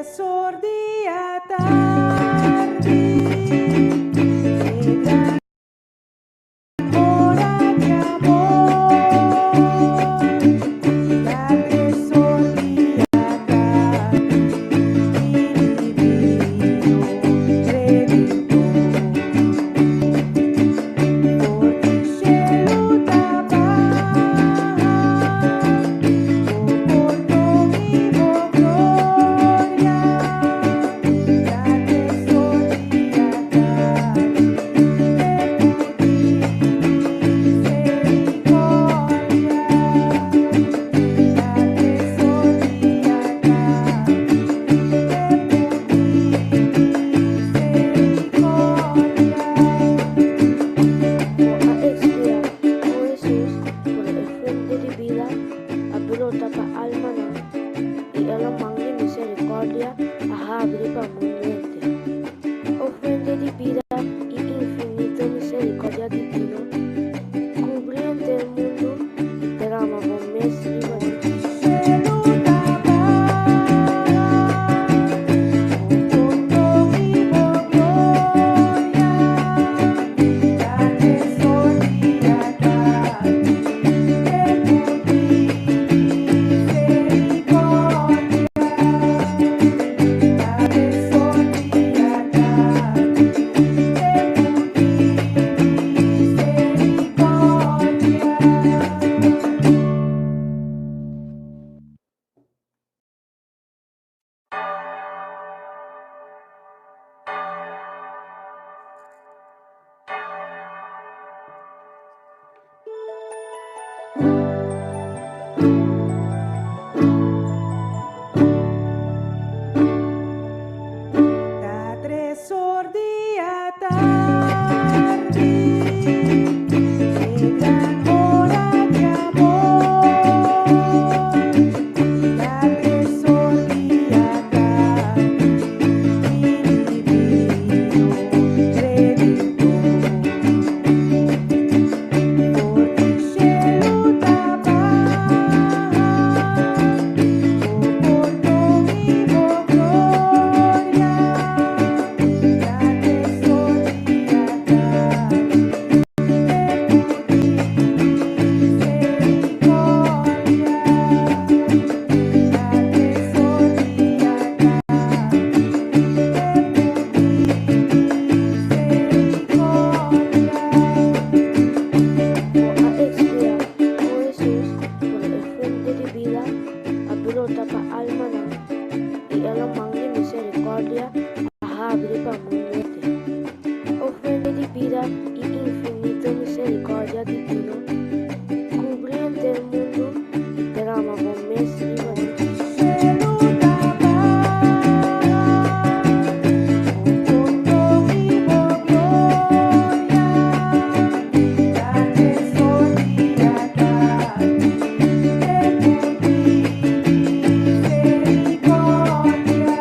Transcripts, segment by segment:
Tres or di atardi, e gran ora di amor. Ta tres or di atardi, mi divino Redentor. For di shelu ta baha, bo pordon i bo gloria. Ta tres or di atardi, te pidi misericordia. Ta tres or di atardi, te pidi misericordia. Bo a ekspiá, o Hesus, por e fuente di bida a brota pa almanan, i e laman di miserikòrdia a habri pa mundu henter. O fuente di bida i infinito miserikòrdia divino, kubri henter mundu i drama bo mes riba nos. Shelu ta baha, bo pordon i bo gloria, ta tres or di atardi, te pidi misericordia. Ta tres or di atardi, te pidi misericordia. Ta tres or di atardi, e gran ora di amor. Ta tres or di atardi, mi divino Redentor. For di shelu ta baha, bo pordon i bo gloria. Ta tres or di atardi, te pidi misericordia. Ta tres or di atardi, te pidi misericordia. Bo a ekspiá, o Hesus, por e fuente di bida a brota pa almanan, i e laman di miserikòrdia a habri pa mundu henter. O fuente di bida i infinito miserikòrdia divino, kubri henter mundu i drama bo mes riba nos. Shelu ta baha, bo pordon i bo gloria. Ta tres or di atardi, te pidi misericordia.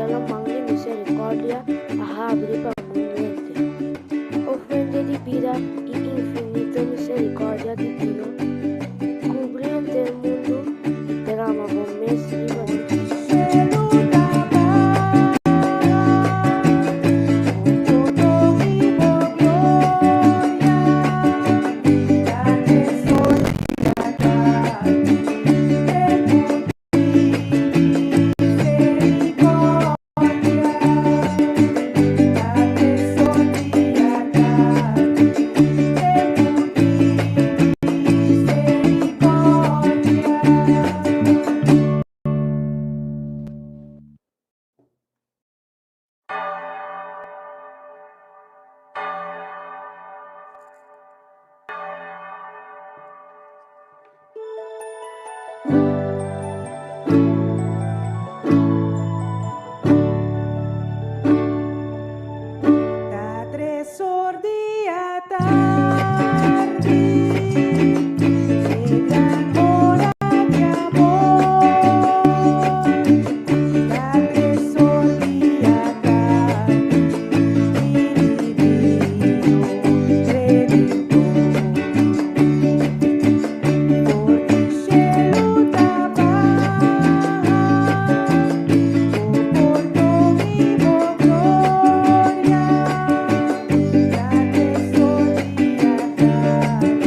el a man di miserikòrdia a habri pa mundu henter. O fuente di bida i infinito miserikòrdia divino, kubri henter mundu i drama bo mes riba nos. Shelu ta baha, bo foto i bo gloria, ta tesor di atardi, tempu Ta tres or di atardi, e gran ora di amor. Ta tres or di atardi, mi divino Redentor. For di shelu ta baha, bo pordon i bo gloria, ta tesor di atardi,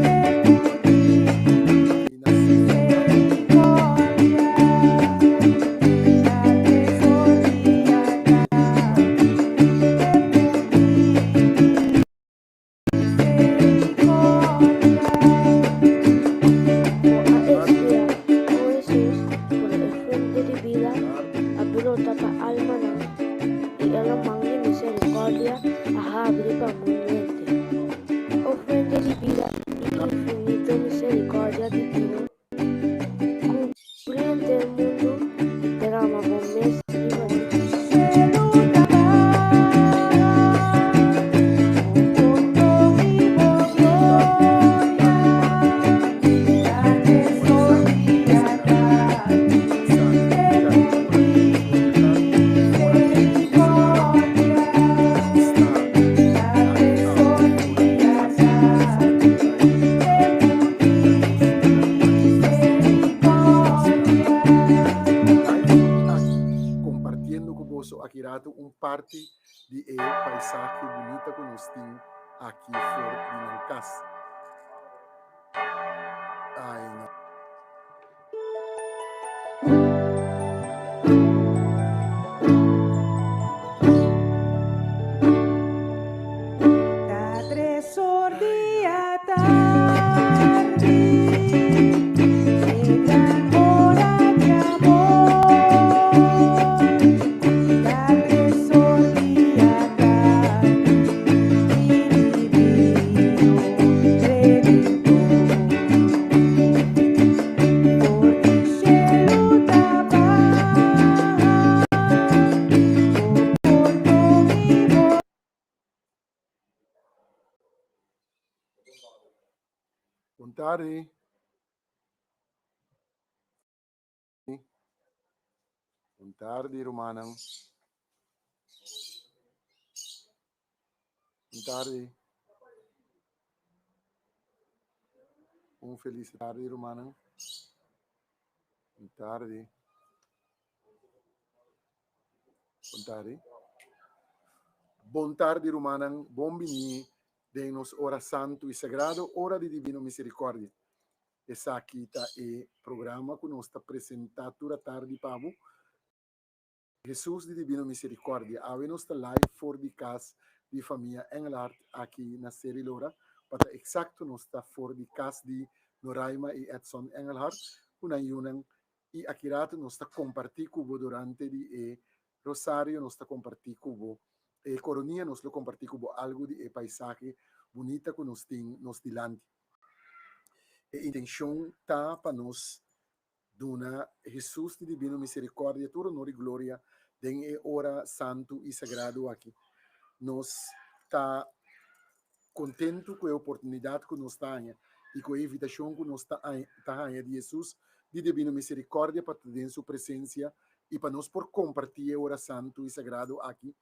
tempu di misericordia, ta tesor di atardi, tempu di Bo a expiá, o Hesus, por e fuente di bida a brota pa almanan, i e laman di miserikòrdia a habri pa mundu henter. O fuente di bida i infinito miserikòrdia divino, Kubri henter mundu i drama bo mes riba nos. Shelu ta baha, bo pordon i bo gloria, ta tesor di atardi, tempu di misericordia, ta tesor di atardi, tempu di Compartiendo cu boso aki rato un parti di e paisahe bunita cu nos tin aki for di nan cas. Ay, no. Ta tres or di atardi, e gran ora di amor. Ta tres or di atardi, mi divino Redentor. For di shelu ta baha, bo pordon i bo. Bon tardi. Bon tardi, rumannan. Bon tardi. Un felis tardi, rumannan. Bon tardi. Bon tardi. Bon tardi, rumannan. Bon bini den nos ora santu i sagrado, ora di Divino Misericordia. Esaki ta e programa ku nos ta presentá tur atardi pa bo. Hesus di Divino Misericordia, awe nos ta live for di kas di famia Engelhardt aki na Seri Lora. Pa ta eksakto nos ta for di kas di Noraima i Edson Engelhardt ku nan yunan i aki rato nos ta kompartí ku bo durante di e rosario nos ta kompartí ku bo e koronia nos lo kompartí ku bo algu di e paisahe bunita ku nos tin nos dilanti. E intenshon ta pa nos duna Hesus di Divino Misericordia tur honor i gloria den e ora santu i sagrado aki. Nos ta kontentu ku e oportunidat ku nos ta haña i ku e invitashon ku nos ta ta haña di Hesus di Divino Misericordia pa ta den su presensia. I pa nos por kompartí e ora santu i sagrado aki,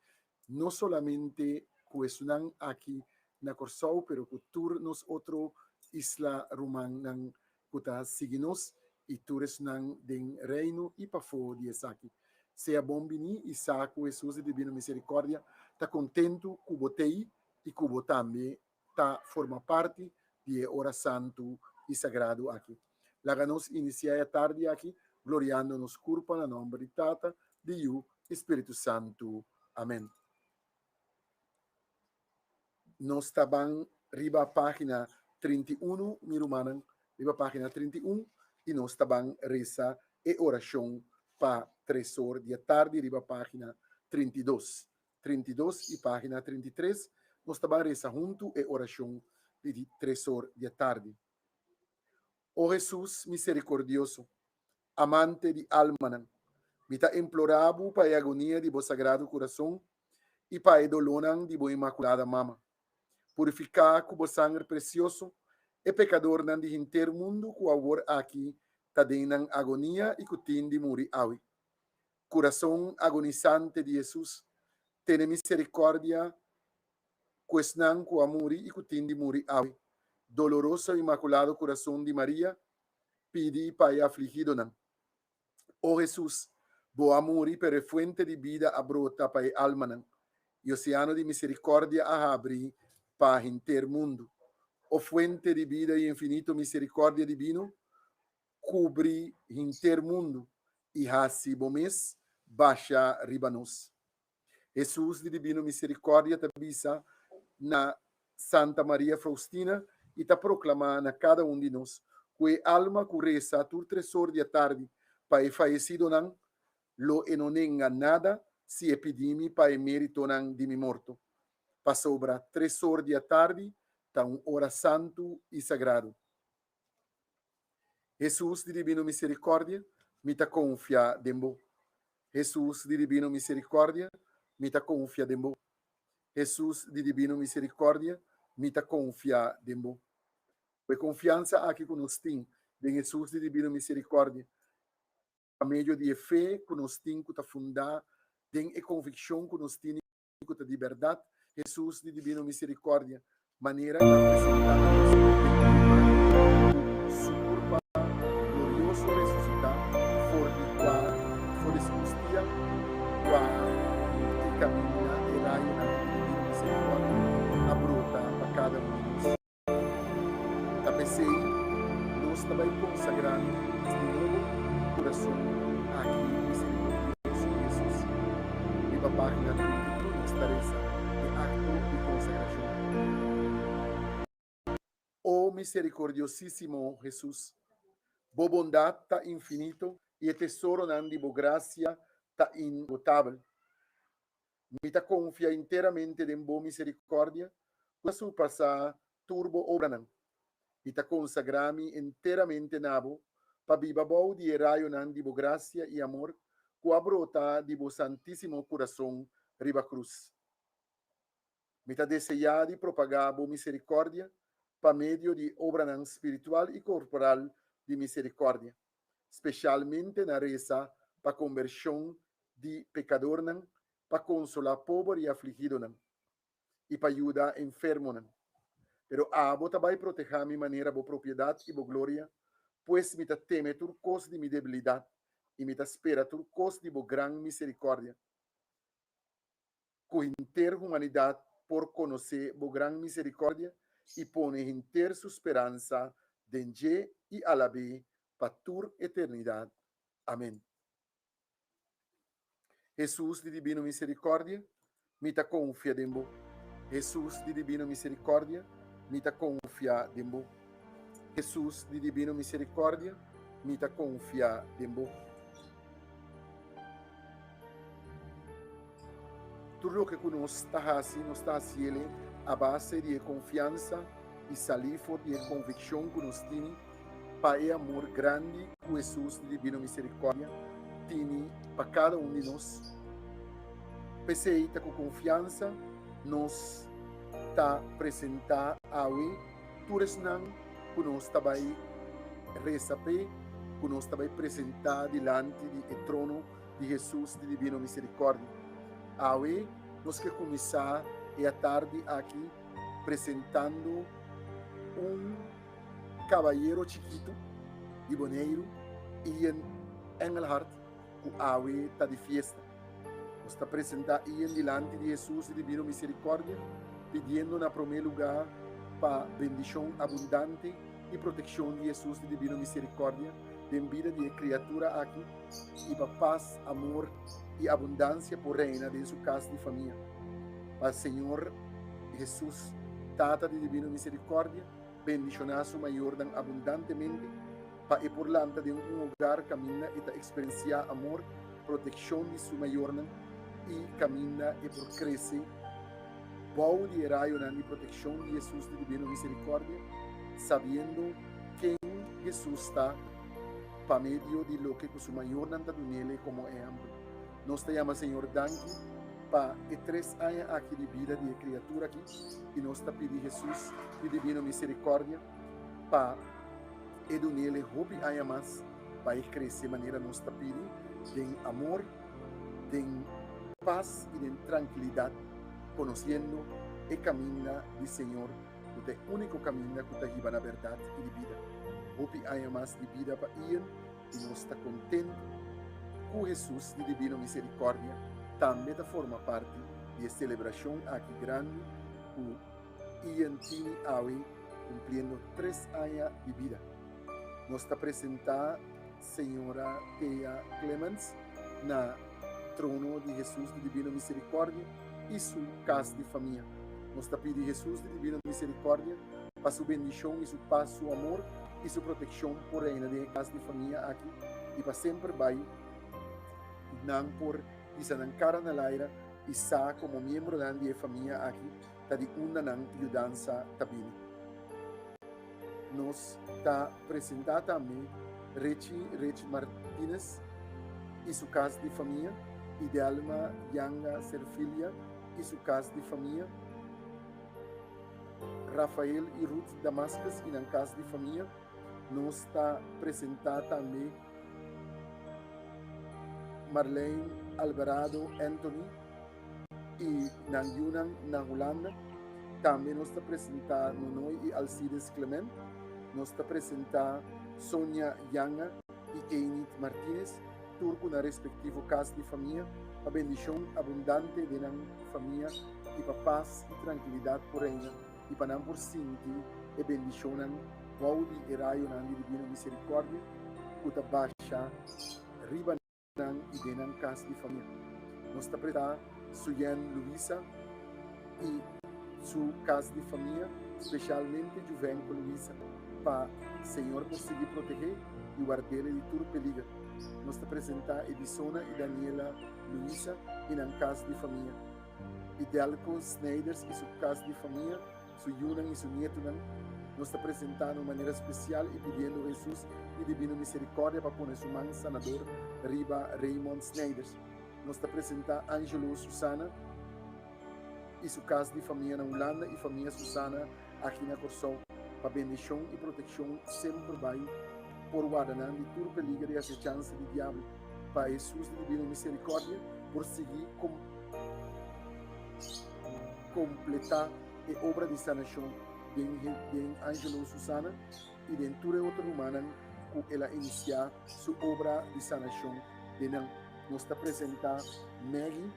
no solamente ku esunnan aki na Kòrsou, pero ku tur nos otro isla rumannan ku ta sigui nos i tur esnan den Reino i pafó di esaki. Sea bon biní i sa ku Hesus di Dibino Miserikòrdia ta kontentu ku bo t'ei i ku bo tambe ta forma parti di e ora santu i sagrado aki. Laga nos inisiá e atardi aki gloriando nos kurpa na nòmber di Tata, di Yu i Spiritu Santu. Amèn. Nos ta ban riba página 31, mi rumannan, riba página 31, i nos ta ban resa e orashon pa tres or di atardi riba página 32. 32 i página 33, nos ta ban resa huntu e orashon di tres or di atardi. O Hesus miserikordioso, amante di almanan, mi ta implorá bo pa e agonia di bo Sagrado Kurason i pa e dolónan di bo Inmakulada Mama. Purifiká ku bo sanger presioso e pekadornan di henter mundu ku awor aki ta den nan agonia i ku tin di muri awe. Kurason agonisante di Hesus, tene miserikòrdia ku esnan ku a muri i ku tin di muri awe. Doloroso Inmakulado Kurason di Maria, pidi pa e afligidonan. O Hesus, bo a muri, pero e fuente di bida a brota pa e almanan, i oseano di misericordia a habri pa henter mundu. O fuente di bida i infinito misericordia dibino, cubri henter mundu i haci bo mes basha riba nos. Hesus di Dibino Misericordia ta bisa na Santa Maria Faustina i ta proclama na cada un di nos cu e alma cu reza tur tresor di atardi pa e fayecidonan lo e no nenga nada si e pidi mi pa e meritonan di mi morto, pasobra tresor di atardi ta un ora santu i sagrado. Hesus di Dibino Misericordia, mi ta confia den bo. Hesus di Dibino Misericordia, mi ta confia den bo. Hesus di Dibino Misericordia, mi ta confia den bo. Ku e confiansa aki ku nos tin den Hesus di Dibino Misericordia, pa medio di e fe ku nos tin ku ta fundá den e conviccion ku nos tini ku ta di bèrdat Hesus di Dibino Miserikordia, manera el a presentá na nos den e imágen ku Su kurpa glorioso resusitá for di kua for di Su kustia kua i kaminda e rayonan di Dibino Miserikordia a brota pa kada un di nos. Ta p'esei nos ta bai konsagrá nos di nobo kurason aki miserikordioso Hesus. Riba página 31 nos ta resa e akto di konsagrashon. O miserikordiosísimo Hesus, bo bondat ta infinito i e tesoronan di bo grasia ta inagotabel. Mi ta konfia enteramente den bo miserikòrdia ku ta surpasá tur bo obranan. Mi ta konsagrá mi enteramente na bo pa biba bou di e rayonan di bo grasia i amor ku a brota di bo Santísimo Kurason riba krus. Mi ta deseá di propagá bo miserikòrdia pa medio di obranan spiritual i korporal di miserikòrdia, speshalmente na resa pa kombershon di pekadornan, pa konsolá pober i afligidonan, i pa yuda enfermonan. Pero abo ta bai protehá mi manera bo propiedat i bo gloria, pues mi ta teme tur kos di mi debilidat, i mi ta spera tur kos di bo gran miserikòrdia. Ku henter humanidat por konosé bo gran miserikòrdia i pone henter su speransa den dje i alab'é pa tur eternidat. Amèn. Hesus di Dibino Misericordia, mi ta confia den bo. Hesus di Dibino Misericordia, mi ta confia den bo. Hesus di Dibino Misericordia, mi ta confia den bo. Tur loke ku nos ta hasi, nos ta hasiele a base di e konfiansa i salí for di e konvikshon ku nos tini pa e amor grandi ku Hesus di Dibino Miserikòrdia tini pa kada un di nos. P'esei ta ku konfiansa nos ta presentá awe tur esnan ku nos ta bai resa p'e, ku nos ta bai presentá dilanti di e trono. di Hesus di Divino Miserikòrdia. Awe nos ke kuminsá e atardi aki presentando un kabayero chikitu di Boneiru, Ian Engelhardt, ku awe ta di fiesta. Nos ta presentá Ian dilanti di Hesus di Divino Miserikòrdia, pidiendo na promé lugá pa bendishon abundante i protekshon di Hesus di Divino Miserikòrdia den bida di e kriatura aki i pa pas, amor i abundansia por reina den su kas di famia. Pa Señor Hesus, Tata di Divino Miserikòrdia, bendishoná su mayornan abundantemente pa e por lanta den un hogar kaminda e ta eksperensiá amor, protekshon di su mayornan i kaminda e por krese bou di e rayonan di protekshon di Hesus di Divino Miserikòrdia, sabiendo ken Hesus ta pa medio di loke ku su mayornan ta dun'el komo ehèmpel. Nos ta yama Señor danki pa e tres aña aki di bida di e kriatura aki i nos ta pidi Hesus di Divino Miserikòrdia pa e dun'el hopi aña mas pa e krese manera nos ta pidi den amor, den pas i den trankilidat, konosiendo e kaminda di Señor ku ta e úniko kaminda ku ta hiba na bèrdat i di bida. Hopi aña mas di bida pa Ian i nos ta kontentu ku Hesus di Divino Miserikòrdia tambe ta forma parti di e selebrashon aki grandi ku Ian tini awe kumpliendo tres aña di bida. Nos ta presentá Señora Thea Clemens na trono di Hesus di Divino Miserikòrdia i su kas di famia. Nos ta pidi Hesus di Divino Miserikòrdia pa su bendishon i su pas, su amor i su protekshon por reina den e kas di famia aki i pa semper bai nan por hisa nan kara na laira i sa komo miembronan di e famia aki ta di unda nan yudansa ta bini. Nos ta presentá tambe Richie Rich Martinez i su kas di famia, Idelma Yanga Serfilia i su kas di famia, Rafael i Ruth Damascus i nan kas di famia. Nos ta presentá tambe Marlene Alvarado Anthony i nan yunan na Hulanda. Tambe nos ta presentá Nonoy i Alcides Clement. Nos ta presentá Sonia Yanga i Enid Martinez, tur ku nan respektivo kas di famia, pa bendishon abundante den nan famia i pa pas i trankilidat por reina i pa nan por sinti e bendishonnan bou di e rayonan di Divino Miserikòrdia ku ta basha riba nan i den nan kas di famia. Nos ta presta Suyen Luisa i su kas di famia, spesialmente Juvenco Luisa, pa Señor por sigui protegé i ward'el di tur peliger. Nos ta presentá Edisona i Daniela Luisa i nan kas di famia, Idelco Snijders i su kas di famia, su yunan i su nietunan. Nos ta presentá na un manera spesial i pidiendo Hesus di Divino Miserikòrdia pa pone su man sanador riba Raymond Snijders. Nos ta presentá Angelo Susana i su kas di famia na Hulanda i famia Susana aki na Kòrsou pa bendishon i protekshon semper bai por warda nan di tur peliger i asechansa di diabel pa Hesus di Divino Miserikòrdia por sigui kompletá e obra di sanashon den den Angelo Susana i den tur e otro rumannan ku el a inisiá su obra di sanashon den nan. Nos ta presentá Maggie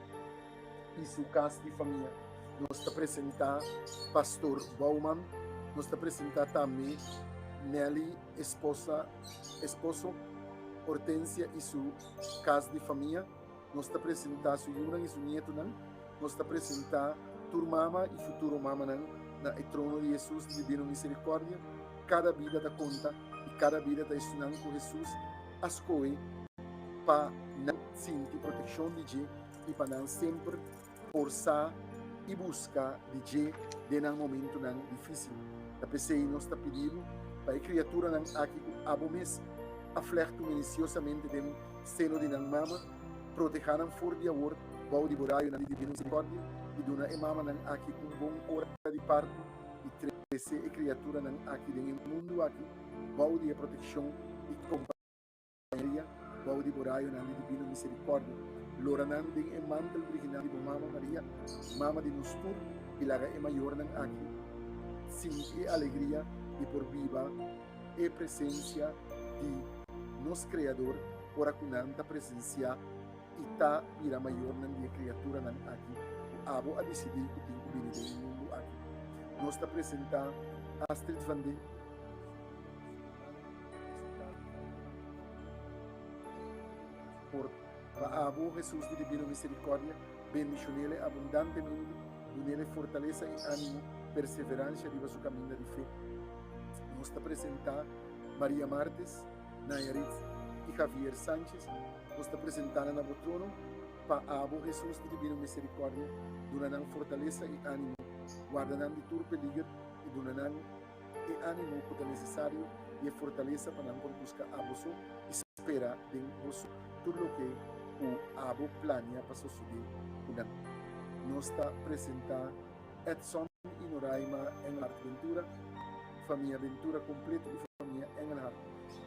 i su kas di famia. Nos ta presentá Pastor Bouwman. Nos ta presentá tambe Nelly, esposa, esposo Hortensia i su kas di famia. Nos ta presentá su yunan i su nietunan. Nos ta presentá tur mama i futuro mamanan na e trono di Hesus di Divino Miserikòrdia. Kada bida ta konta i kada bida ta esunnan ku Hesus a skohe pa nan sinti protekshon di dje i pa nan semper por sa i buska di dje den nan momentunan difísil. Ta p'esei nos ta pidi bo pa e kriaturanan aki ku abo mes a flègtu minisiosamente den seno di nan mama, protehá nan for di awor bou di bo rayonan di divino miserikòrdia i duna e mamanan aki un bon ora di parto i trese e kriaturanan aki den e mundu aki bou di e protekshon i kompañeria. Bou di bo rayonan di divino miserikòrdia, lora nan den e mantel virginal di bo Mama Maria, Mama di nos tur, i laga e mayornan aki sinti e alegria di por biba e presensia di nos Kreador ora ku nan ta presensiá i ta bira mayornan di e kriaturanan aki ku abo a disidí ku tin ku bini den e mundu aki. Nos ta presentá Astrid van de. Por pa abo, Hesus di Divino Misericordia, bendishonele abundantemente, dunele fortalesa i animo, perseveransha riba su kaminda di fe. Nos ta presentá Maria Martes, Nayarit i Javier Sanchez. Nos ta presentá nan na bo trono, pa abo, Hesus di Divino Misericordia, duna nan fortalesa i animo, warda nan di tur peliger i duna nan e ánimo ku ta nesesario i e fortalesa pa nan por buska abo so i spera den bo so tur loke ku abo plania pa sosodé ku nan. Nos ta presentá Edson i Noraima Engelhardt Ventura, famia Ventura kompleto i famia Engelhardt.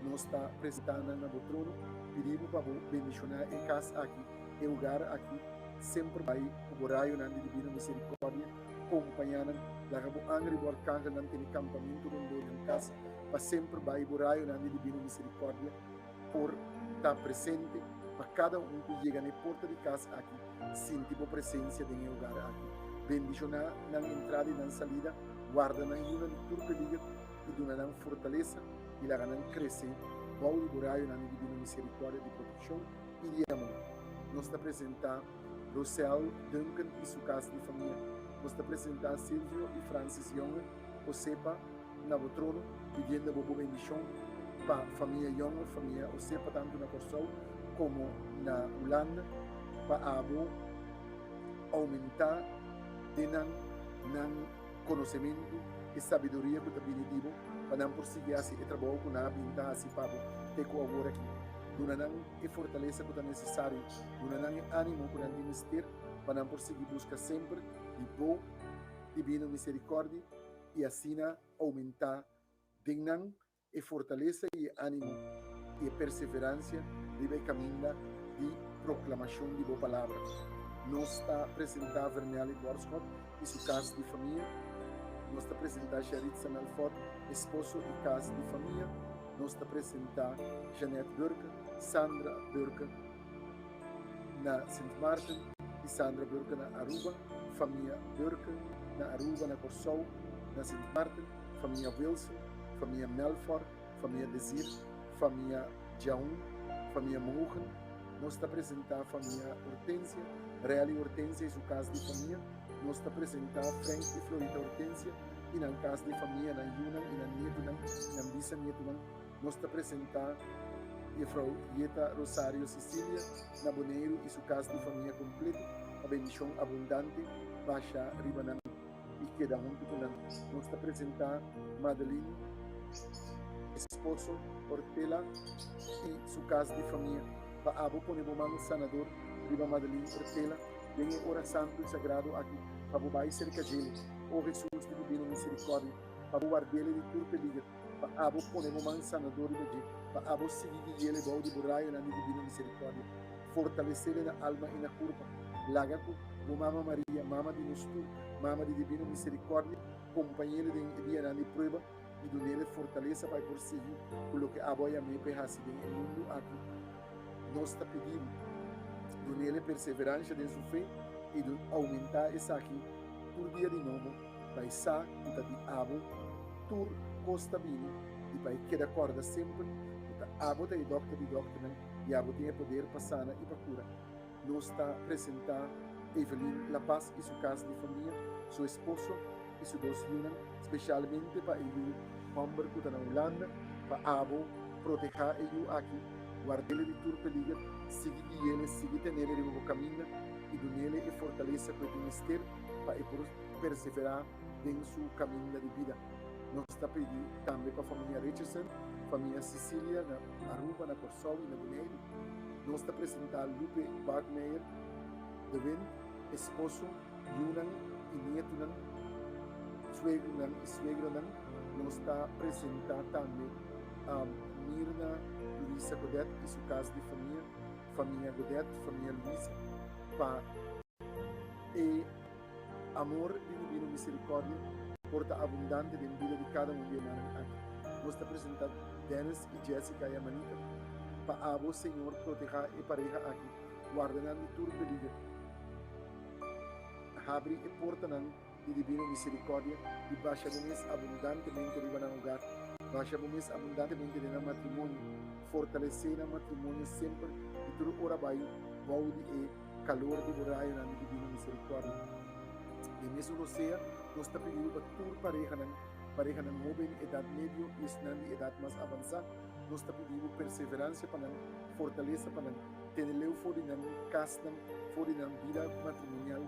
Nos ta presentá nan na bo trono, pidi bo pa bo bendishoná e kas aki, e hogar aki, semper bai ku bo rayonan di Divino Misericordia Kompañá nan, laga bo angel i bo arkangelnan tene kampamentu rondó di nan kas pa semper bai. Bo rayonan di dibino miserikòrdia por ta presente pa kada un ku yega na e porta di kas aki sinti bo presensia den e hogar aki. Bendishoná nan entrada i nan salida, warda nan yunan di tur peliger i duna nan fortalesa i laga nan krese bou di bo rayonan di dibino miserikòrdia, di protekshon i di amor. Nos ta presentá. Rosel Duncan i su kas di famia. Nos ta presentá Silvio i Francis Jonger Osepa na bo trono, pidiendo bo bo bendishon pa famia Jonger, famia Osepa tantu na Kòrsou komo na Hulanda, pa abo oumentá den nan nan konosementu i sabiduria ku ta bini di bo, pa nan por sigui hasi e trabou ku nan a bin ta hasi pa bo te ku awor aki. Duna nan. e fortalesa ku ta nesesario, duna nan e ánimo ku nan tin mester pa nan por sigui buska semper di Bo dibino miserikòrdia i asina oumentá den nan e fortalesa i e ánimo i e perseveransia riba e kaminda di proklamashon di Bo Palabra. Nos ta presentá Vernelli Borschot i su kas di famia. Nos ta presentá Sharitza Melfort, esposo i kas di famia. Nos ta presentá Jeanette Burke, Sandra Burke na Sint Maarten i Sandra Burke na Aruba, famia Burke na Aruba, na Kòrsou, na Sint Maarten, famia Wilson, famia Melfor, famia Desir, famia Djaun, famia Mogen. Nos ta presentá famia Hortensia, Relly Hortensia i su kas di famia. Nos ta presentá Frank i Florita Hortensia i nan kas di famia, nan yunan i nan nietunan i nan bisanietunan. Nos ta presentá Jefrou Yeta Rosario Cecilia na Boneiru i su kas di famia kompleto pa bendishon abundante basha riba nan i keda huntu ku nan. Nos ta presentá Madeline, esposo Ortela i su kas di famia. Pa abo pone bo man sanador riba Madeline Ortela den e ora santu i sagrado aki pa bo bai serka djele, o Hesus di divino miserikòrdia, pa bo wardele di tur peliger, pa abo pone bo man sanador riba dje, pa abo sigui guiele bou di bo rayonan di divino miserikòrdia, fortalesele na alma i na kurpa. Laga ku bo Mama Maria, Mama di nos tur, Mama di divino miserikòrdia, kompañele den e dianan di prueba i dunele fortalesa pa e por sigui ku loke abo a yam'é pa e hasi den e mundu aki. Nos ta pidi bo, dunele perseveransha den su fe i dun oumentá esaki tur dia di nobo pa e sa ku ta di abo tur kos ta bini i pa e keda kòrda semper ku ta abo ta e dòkter di dòkternan i abo tin e poder pa sana i pa kura. Nos ta presentá Evelyn La Paz i su kas di famia, su esposo i su dos yunan, spesialmente pa e yu hòmber ku ta na Hulanda, pa abo protehá e yu aki, ward'ele di tur peliger, sigui gui'ele, sigui tenele riba bo kaminda i dun'ele e fortalesa ku e tin mester pa e por perseverá den su kaminda di bida. Nos ta pidi tambe pa famia Richardson, famia Cecilia na Aruba, na Kòrsou i na Boneiru. Nos ta presentá Lupe Barkmeijer de Wind, esposo, yunan i nietunan, suegronan i suegranan. Nos ta presentá tambe. Mirna Luisa Godet i su kas di famia, famia Godet, famia Luisa, pa e amor di Divino Misericordia por ta abundante den bida di kada un di e hermannan aki. Nos ta presenta Dennis i Jessica Yamanica pa abo, Señor, proteha e pareha aki, warda nan di tur peliger. Habri e portanan di Divino Misericordia i basha bo mes abundantemente riba nan hogar. Basha bo mes abundantemente den nan matrimonio. Fortalesé nan matrimonio semper i tur ora bai bou di e kalor di bo rayonan di Divino Misericordia. Den mesun rosea, nos ta pidi bo pa tur parehanan, parehanan hoben, edat medio i esnan di edat mas avansá, nos ta pidi bo perseveransia pa nan, fortalesa pa nan, tene leu for di nan kasnan, for di nan bida matrimonial,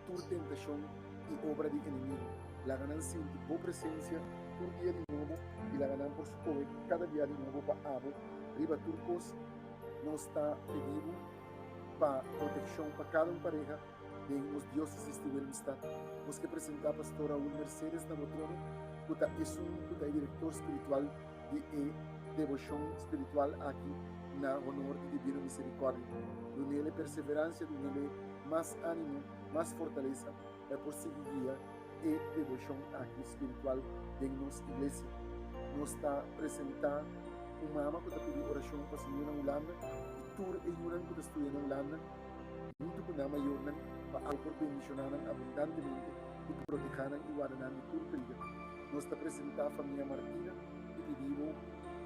tur tentashon i obra di enemigu. Laga nan sinti bo presensia tur dia di nobo i laga nan por skohe kada bia di nobo pa abo. Riba tur kos, nos ta pidi bo pa protekshon pa kada un pareha den nos Diósesis di Willemstad. Nos ke presentá Pastor Raul Mercedes na bo trono, ku ta esun ku ta e direktor spiritual di e deboshon spiritual aki na honor di Divino Misericordia. Dunele perseveransia, dunele mas ánimo, mas fortalesa pa e por sigui guia e deboshon aki spiritual den nos iglesia. Nos ta presentá un mama ku ta pidi orashon pa su yu na Hulanda i tur e yunan ku ta studia na Hulanda huntu ku nan mayornan pa abo por bendishoná nan abundantemente i protehá nan i warda nan di tur peliger. Nos ta presentá famia Martina i pidi bo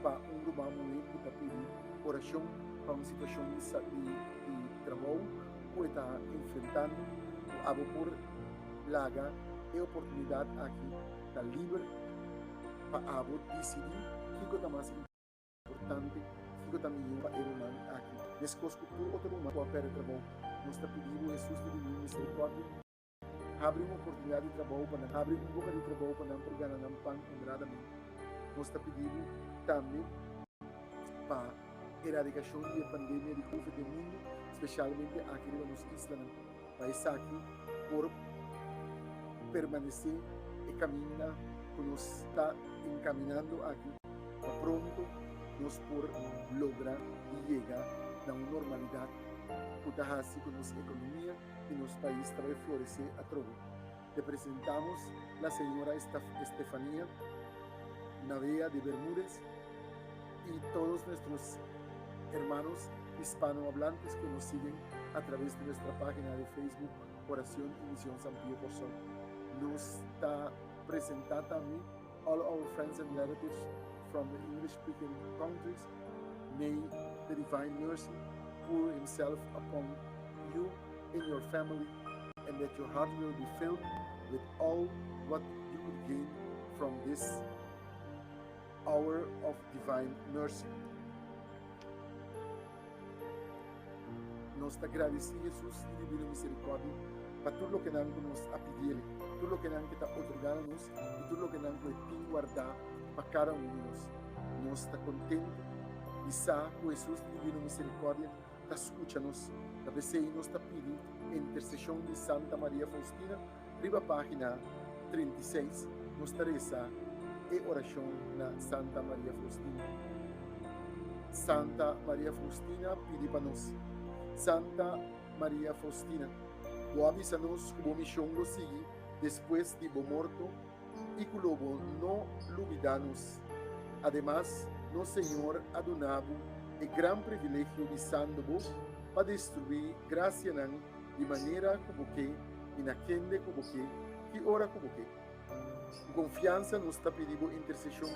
pa un ruman muhé ku ta pidi orashon pa un situashon di di trabou ku e ta enfrentando, ku abo por laga e oportunidat aki ta liber pa abo disidí kiko ta mas importante, kiko ta mihó pa e ruman aki. Meskos ku tur otro ruman ku a pèrdè trabou, nos ta pidi bo, Hesus di Divino Miserikòrdia, Habri un oportunidat di trabou pa nan, habri un boka di trabou pa nan por gana nan pan honradamente. Nos ta pidi bo tambe pa eradikashon di e pandemia di covid den mundu, spesialmente aki riba nos islanan, pa esaki por permanesé e kaminda ku nos ta enkaminando aki, pa pronto nos por logra di yega na un normalidat ku ta hasi ku nos ekonomia i nos pais ta bai floresé atrobe. Te presentamos la señora Estefanía Navea de Bermúdez y todos nuestros hermanos hispanohablantes que nos siguen a través de nuestra página de Facebook Oración y Misión San Pío Kòrsou. Nos ta presentá tambe all our friends and relatives from the English speaking countries. May the Divine Mercy pour himself upon you and your family and that your heart will be filled with all what you could gain from this hour of divine mercy. Nos ta gradisí Hesus di Divino Misericordia pa tur loke nan ku nos a pidiele, tur loke nan ke ta otorgá na nos i tur loke nan ku e tin wardá pa kada un di nos. Nos ta kontentu di sa ku Hesus di Divino Misericordia ta skucha nos. Ta p'esei nos ta pidi interseshon di Santa Maria Faustina. Riba página 36 nos ta resa e orashon na Santa Maria Faustina. Santa Maria Faustina pidi pa nos. Santa Maria Faustina, bo a bisa nos ku bo mishon lo sigui despues di bo morto i ku lo bo no lubidá nos. Ademas, nos Señor a duna bo e gran privilegio bisando bo pa destruí grasianan di manera ku bo ke i na kende ku bo ke, ki ora ku bo ke. Ku konfiansa nos ta pidi bo interseshon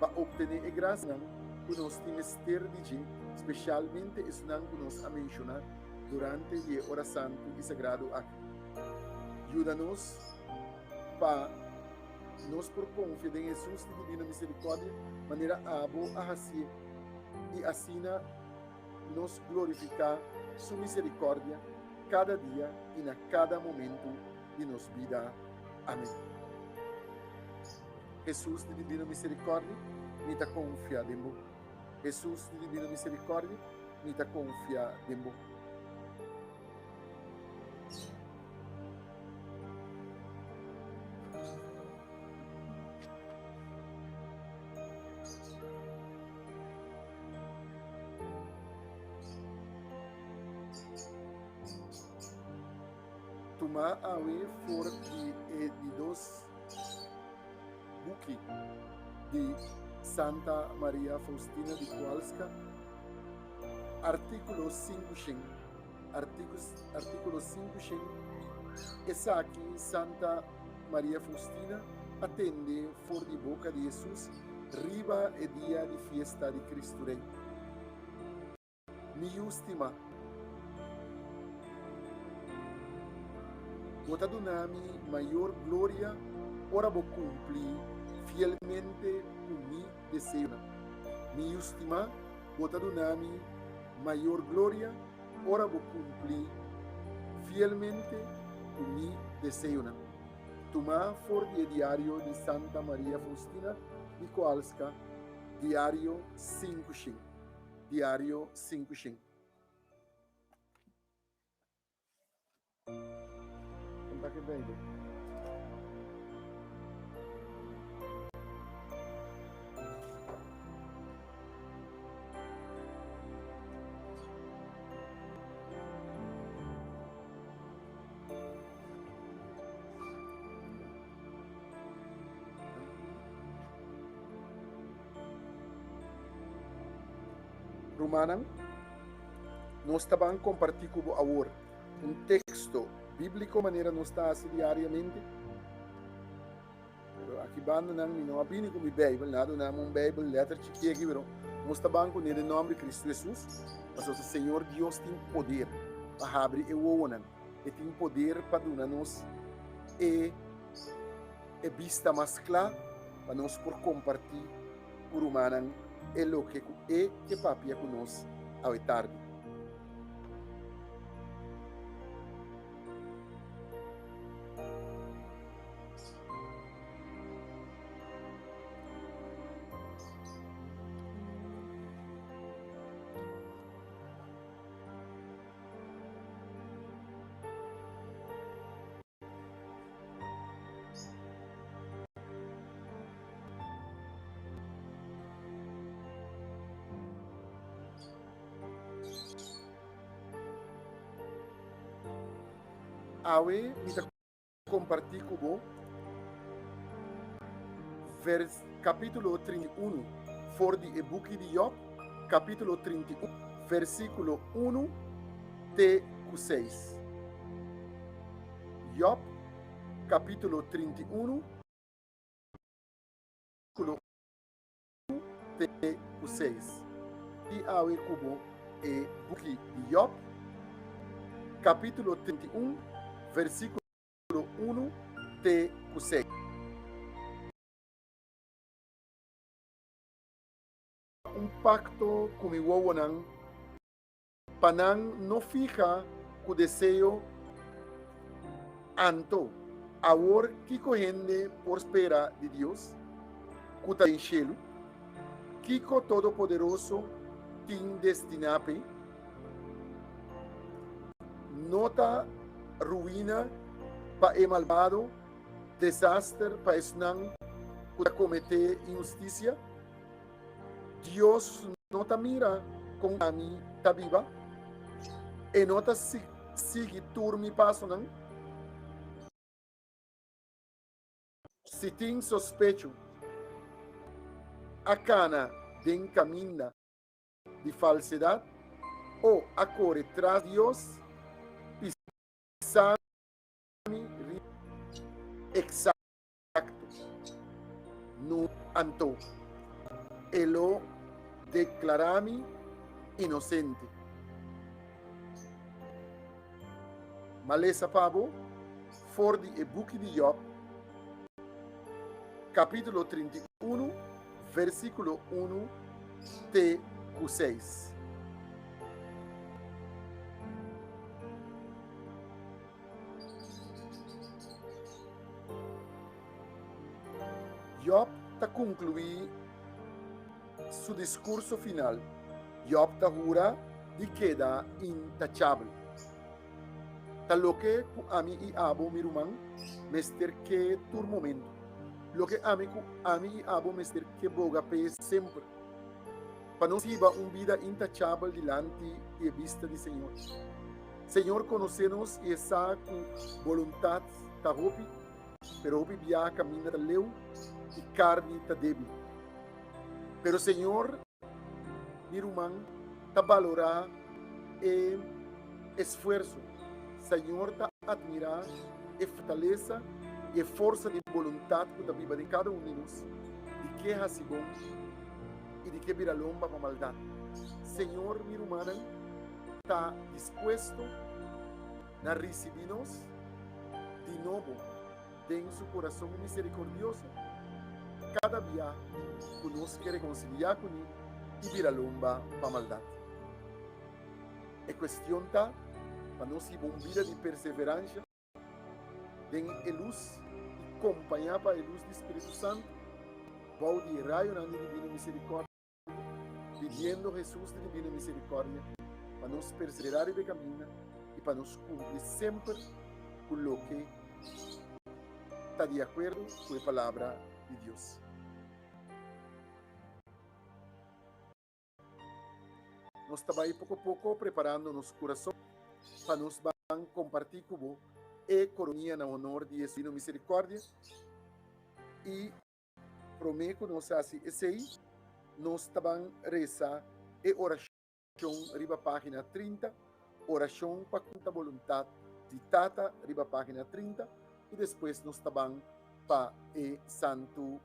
pa optené e grasianan ku nos tin mester di dje, spesialmente esunnan ku nos a menshoná durante di e ora santu i sagrado aki. Yuda nos pa nos por konfia den Hesus di Divino Miserikòrdia manera abo a hasié i asina nos glorifiká su miserikòrdia kada dia i na kada momentu di nos bida. Amèn. Hesus di Divino Miserikòrdia, mi ta konfia den bo. Hesus di Divino Miserikòrdia, mi ta konfia den bo. Tuma awe for di e di dos buki di Santa Maria Faustina di Kowalska, artíkulo 500, artíkulo 500, esaki Santa Maria Faustina a tende for di boka di Hesus riba e dia di fiesta di Kristu Rei. Mi yu stimá, bo ta duna mi mayor gloria ora bo kumpli fielmente ku mi deseonan. Mi yu stimá, bo ta duna mi mayor gloria ora bo kumpli fielmente ku mi deseonan. Tumá for di e diario di Santa Maria Faustina di Kowalska, Diario 500. Diario 500. Kon ta ke Bijbel? Rumannan, nos ta ban kompartí ku bo awor un teksto bíbliko manera nos ta hasi diariamente. Pero aki bandanan mi no a bini ku mi Beibel, nan a duna mi un Beibel lèter chikí aki, pero nos ta ban kuné den nòmber di Kristu Hesus, pasobra Señor Dios tin poder pa habri e wowonan, e tin poder pa duna nos e e bista mas kla pa nos por kompartí ku rumannan e loke ku e ke papia ku nos awe tardi. Awe mi ta kompartí ku bo vers kapítulo 31 for di e buki di Jòb, kapítulo 31, versíkulo 1 te ku 6. Jòb, kapítulo 31, versíkulo 1 te ku 6. I awe ku bo e buki di Jòb, kapítulo 31, versíkulo 1 te ku 6. Un pakto ku mi wowonan. Pa nan no fiha ku deseo Anto, awor kiko hende por spera di Dios, ku ta den shelu? Kiko Todopoderoso tin destiná p'e? No ta ruina pa e malbado, desaster pa esnan ku ta kometé inhustisia? Dios no ta mira kon ami ta biba? E no ta sigui tur mi pasonan? Si tin sospecho, a kana den kaminda di falsedat o a kore tras Dios, pisa mi riba eksakto. Nu anto, e lo deklará mi inosente. M'a lesa pa bo for di e buki di Jòb, kapítulo 31, versíkulo unu te ku seis. Jòb ta konkluí su diskurso final. Jòb ta hura di keda intachabel. Ta loke ku ami i abo, mi ruman, mester ke tur momentu. Loke ami ku ami i abo mester ke boga p'e semper. Pa nos hiba un bida intachabel dilanti di e bista di Señor. Señor konosé nos i e sa ku boluntat ta hopi, pero hopi biaha kaminda ta leu i karni ta débil. Pero Señor, mi ruman, ta balorá e esfuerso. Señor ta admirá e fortalesa i e forsa di boluntat ku ta biba den kada un di nos di ke hasi bon i di ke bira lomba pa maldat. Señor, mi rumannan, ta dispuesto na risibí nos di nobo den su kurason miserikordioso kada bia ku nos ke rekonsiliá kuné i bira lomba pa maldat. E kuestion ta pa nos hiba un bida di perseveransha den e lus i kompañá pa e lus di Spiritu Santu bou di e rayonan di Divino Miserikòrdia, pidiendo Hesus di Divino Miserikòrdia pa nos perseverá riba e kaminda i pa nos kumpli semper ku loke ta di akuerdo ku e Palabra di Dios. Nos ta bai poko poko preparando nos kurason pa nos ban kompartí ku bo e koronia na honor di Hesus Divino Miserikòrdia i promé ku nos hasi esei nos ta ban resa e orashon riba página 30, orashon pa kunta boluntat di Tata riba página 30 i despues nos ta ban pa e Santu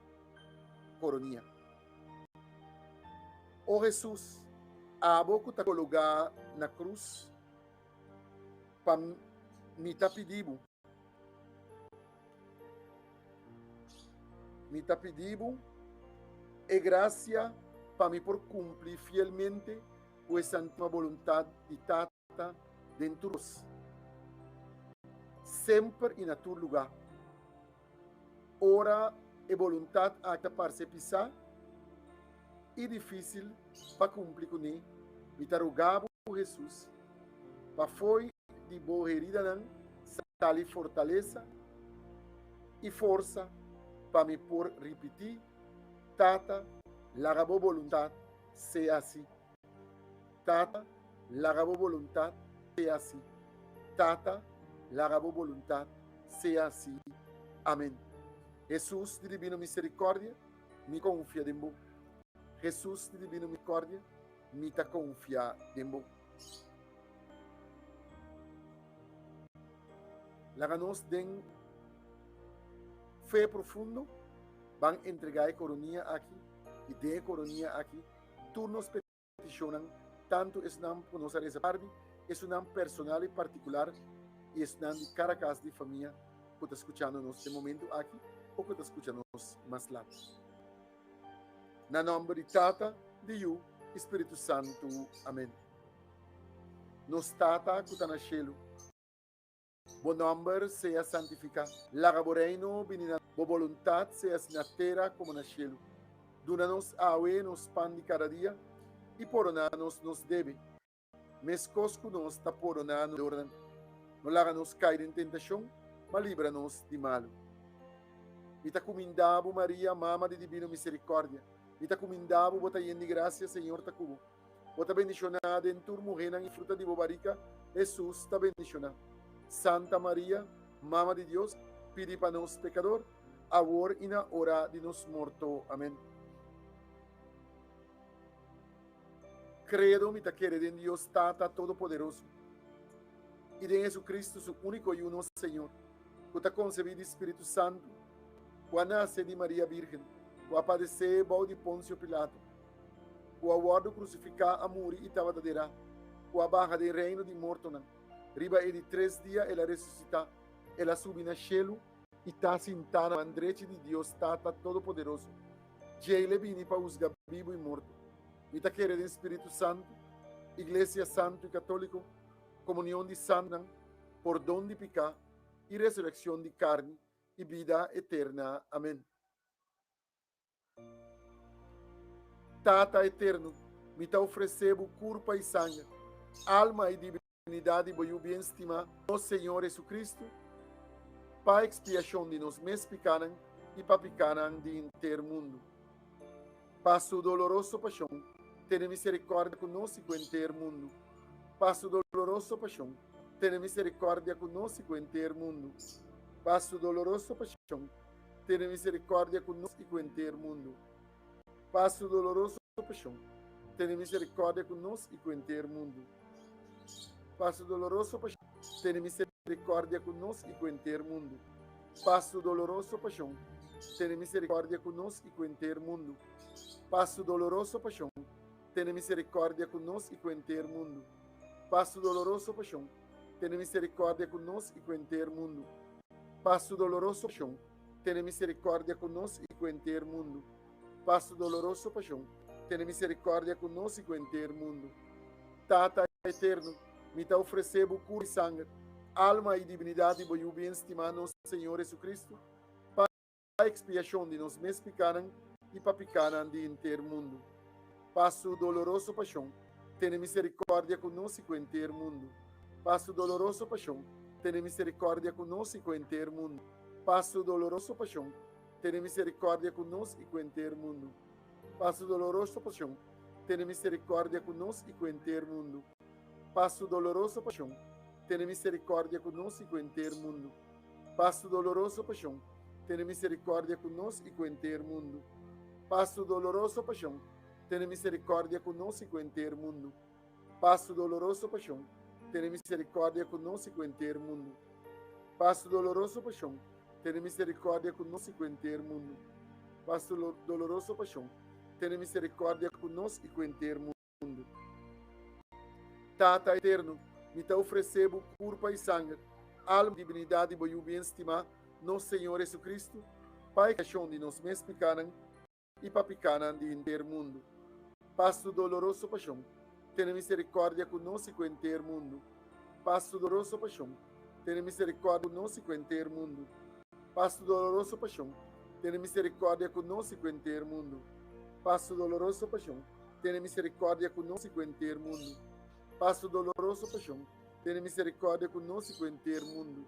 Koronia. O Hesus, abo ku ta kologá na krus pa mi ta pidi bo, mi ta pidi bo e grasia pa mi por kumpli fielmente ku e santísima boluntat di Tata den tur kos, semper i na tur lugá. Ora e boluntat aki ta parse pisá i difísil pa kumpli kuné, mi ta roga bo, Hesus, pa fo'i di bo heridanan sali fortalesa i forsa pa mi por ripití, Tata, laga bo boluntat sea hasi. Tata, laga bo boluntat sea hasi. Tata, laga bo boluntat sea hasi. Amen. Hesus di Divino Misericordia, mi konfia den bo. Hesus di Divino Misericordia, mi ta konfia den bo. Laga nos den fe profundo ban entregá e koronia aki i den e koronia aki tur nos petishonnan, tantu esnan ku nos a resa pardi, esunnan personal i partikular i esnan di kada kas di famia ku ta skuchando nos den momentu aki o ku ta skucha nos mas lat. Na nòmber di Tata, di Yu i Spiritu Santu. Amen. Nos Tata ku ta na shelu. Bo nòmber sea santifiká. Laga bo Reino bini na Bo boluntat sea asina na tera komo na shelu. Duna nos awe nos pan di kada dia, i pordoná nos nos debe, meskos ku nos ta pordoná nos debedornan. No laga nos kai den tentashon, ma libra nos di malu. Mi ta kumindá bo, Maria, Mama di Dibino Miserikòrdia. Mi ta kumindá bo, bo ta yen di grasia, Señor ta ku bo. Bo ta bendishoná den tur muhénan i fruta di bo barika, Hesus, ta bendishoná. Santa Maria, Mama di Dios, pidi pa nos pekador, awor i na ora di nos morto. Amen. Credo, mi ta kere den Dios Tata Todopoderoso i den Jesucristo, su úniko Yu, nos Señor, ku ta konsebí di Spiritu Santu, ku a nase di Maria Bírgen, ku a padesé bou di Ponsio Pilato, ku a wòrdu krusifiká, a muri i tabata derá, ku a baha den reino di mortonan. Riba e di tres dia el a resusitá, el a subi na shelu i ta sintá na man drechi di Dios Tata Todopoderoso. Djei l'e bini pa husga bibu i morto. Mi ta kere den Spiritu Santu, Iglesia Santu i Katóliko, komunion di santunan, pordon di piká i resurekshon di karni i bida eterna. Amen. Tata Eterno, mi ta ofresé bo kurpa i sanger, alma i dibinidat di bo Yu bien stimá, nos Señor Jesucristo, pa ekspiashon di nos mes pikánan i pa pikánan di henter mundu. Pa su doloroso pashon, tene miserikòrdia ku nos i ku henter mundu. Pa su doloroso pashon, tene miserikòrdia ku nos i ku henter mundu. Pa su doloroso pashon, tene miserikòrdia ku nos i ku henter mundu. Pa su doloroso pashon, tene miserikòrdia ku nos i ku henter mundu. Pa su doloroso pashon, tene miserikòrdia ku nos i ku henter mundu. Pa su doloroso pashon, tene miserikòrdia ku nos i ku henter mundu. Pa su doloroso pashon, tene miserikòrdia ku nos i ku henter mundu. Pa su doloroso pashon, tene miserikòrdia ku nos i ku henter mundu. Pa su doloroso pashon, tene miserikòrdia ku nos i ku henter mundu. Pa su doloroso pashon, tene miserikòrdia ku nos i ku henter mundu. Tata Eterno, mi ta ofresé bo kur i sanger, alma i dibinidat di bo Yu bien stimá nos Señor Jesucristo, pa ekspiashon di nos mes pikánan i pa pikánan di henter mundu. Pa su doloroso pashon, tene miserikòrdia ku nos i ku henter mundu. Pa su doloroso pashon, tene miserikòrdia ku nos i ku henter mundu. Pa su doloroso pashon, tene miserikòrdia ku nos i ku henter mundu. Pa su doloroso pashon, tene miserikòrdia ku nos i ku henter mundu. Pa su doloroso pashon, tene miserikòrdia ku nos i ku henter mundu. Pa su doloroso pashon, tene miserikòrdia ku nos i ku henter mundu. Pa su doloroso pashon, tene miserikòrdia ku nos i ku henter mundu. Pa su doloroso pashon, tene miserikòrdia ku nos i ku henter mundu. Pa su doloroso pashon, tene miserikòrdia ku nos i ku henter mundu. Pa su doloroso pashon, tene miserikòrdia ku nos i ku henter mundu. Tata Eterno, mi ta ofresé bo kurpa i sanger, alma i dibinidat di bo Yu bien stimá, nos Señor Jesucristo, pa ekspiashon di nos mes pikánan i pa pikánan di henter mundu. Pa su doloroso pashon, tene miserikòrdia ku nos i ku henter mundu. Pa su doloroso pashon, tene miserikòrdia ku nos i ku henter mundu. Pa su doloroso pashon, tene miserikòrdia ku nos i ku henter mundu. Pa su doloroso pashon, tene miserikòrdia ku nos i ku henter mundu. Pa su doloroso pashon, tene miserikòrdia ku nos i ku henter mundu.